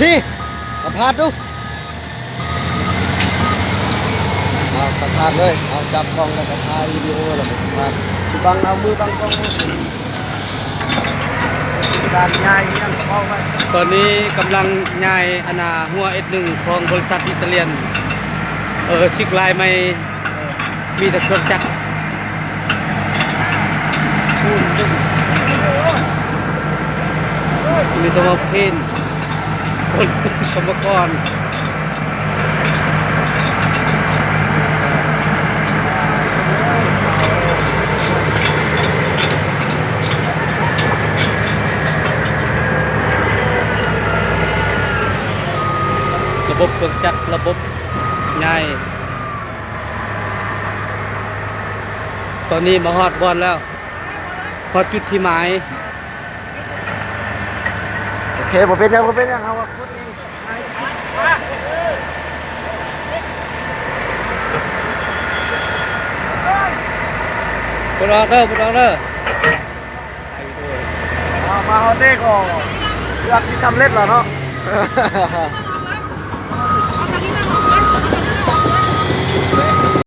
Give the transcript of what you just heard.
ຊິ ສຳພາດດູ ເອົາ ສຳພາດເລີຍ ເອົາ ຈັບກ້ອງແລ້ວກໍຖ່າຍວິດີໂອ ແລ້ວກໍສຳພາດ ບັງ ເອົາມືບັງກ້ອງ ການຍ້າຍເຮືອນເວົ້າໄວ້ ຕອນນີ້ກຳລັງຍ້າຍ ອັນນ່າ ຮົ້ວເອັດໜຶ່ງ ຂອງບໍລິສັດອິຕາລຽນ ເອີ ຊິກລາຍໃໝ່ ມີແຕ່ເຄື່ອງຈັກ ມີແຕ່ວ່າເຄນ ຄົນ ກຳມະກອນ ລະບົບເຄື່ອງຈັກ ລະບົບ ໃຫຍ່ ຕອນນີ້ມາຮອດບ່ອນແລ້ວ ຮອດຈຸດທີ່ໝາຍ ໂອເຄ ບໍ່ເປັນຫຍັງ ບໍ່ເປັນຫຍັງ ເຮົາວ່າກົດເອງ ບໍ່ຕ້ອງເດີ ບໍ່ຕ້ອງເດີ ມາຮອດນີ້ກໍເກືອບຊິສຳເລັດແລ້ວເນາະ.